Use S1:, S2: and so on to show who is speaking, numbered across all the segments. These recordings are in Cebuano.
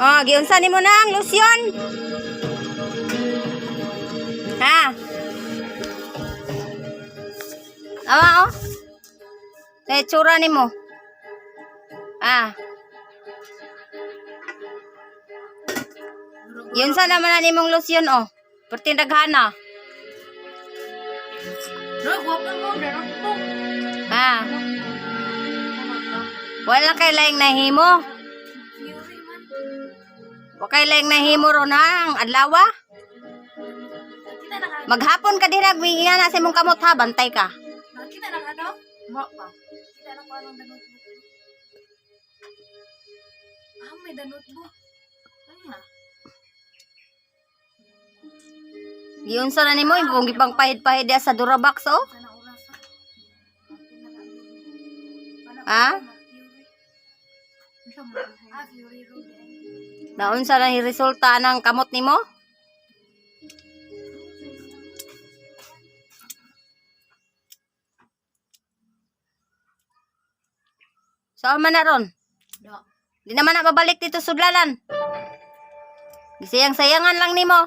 S1: Oh, giunsa nimo na ang lotion? Ha? Awa oh. Sa itsura nimo. Ah. Giunsa naman na nimong lotion oh. Perting daghana.
S2: No, guwapo mo, meron po.
S1: Ha? Wala kay laing nahimo.
S2: Fury man.
S1: Wa kay laing nahimo ron ha, ang adlaw.
S2: Nakita na ka.
S1: Maghapon ka dira nga na sa imong kamot ha, bantay ka.
S2: Nakita na ka to? Mo pa. Kita na ko anong the notebook. Ah, may the notebook. Ano na?
S1: Giunsa na nimo imong gipang pahid-pahid diha sa Durabox oh.
S2: Sana oras ah.
S1: Ha?
S2: Ah, Fury Road eh.
S1: Naunsa na yung resulta ng kamot nimo? Saan man na ron?
S2: Da.
S1: Di naman na babalik dito sudlanan. Gisayang-sayangan lang nimo.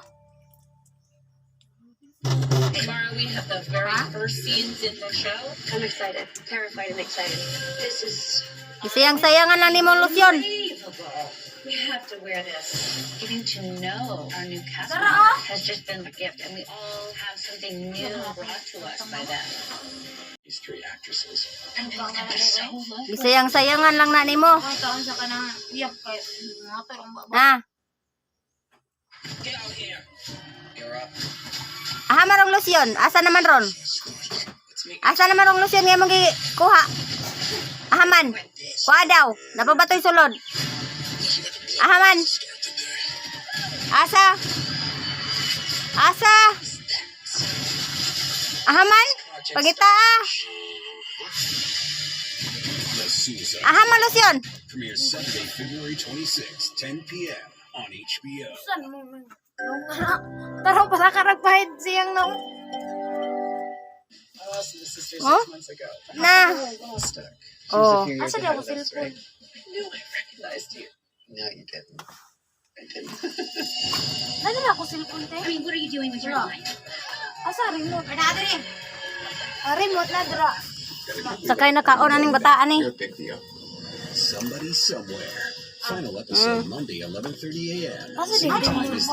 S3: Tomorrow we have the very first scenes in the show.
S4: I'm excited, terrified and excited. This is
S1: Gisayang-sayangan lang nimo ang lotion.
S3: Unbelievable. We have to wear this. Getting to know our new cast
S2: Tara,
S3: member has just been a gift, and we all have something new brought to us by them.
S5: These three actresses.
S3: And they're so lovely.
S1: Gisayang-sayangan lang na nimo.
S2: Ay, taon sa ka na. Iyak kay mga tarong baba.
S1: Ha?
S5: Get out here. You're up.
S1: Aha marong lotion. Asa naman ron?
S5: Let's make
S1: Asa naman rong lotion nga imong gikuha? Aha man. Kuha daw. Napabatoy sulod. Aha man. Asa? Asa? Aha man. Pagita ah.
S5: The Suicide
S1: Aha man lotion.
S5: premieres Saturday, February 26, 10 p.m. on HBO.
S2: Saan mo? Nung Tarong para ka nagpahid siyang nung.
S6: I lost my sister 6
S1: Huh?
S6: months ago.
S1: Na.
S6: A little stuck. She was
S1: Oh.
S6: a few years
S2: Asa di
S6: ahead
S2: ako
S6: of us,
S2: cellphone?
S6: right? I knew I recognized you. No, you didn't. I didn't.
S2: Nagala ako cellphone te.
S3: I mean, what are you doing with your
S2: Wala.
S3: life?
S2: Asa remote? Ah, remote na dra.
S1: Sakay na kaon aning bataan eh.
S6: You're a big deal.
S5: Somebody Somewhere. Final episode Monday, 11:30 a.m.
S2: Asa di
S5: Same time as the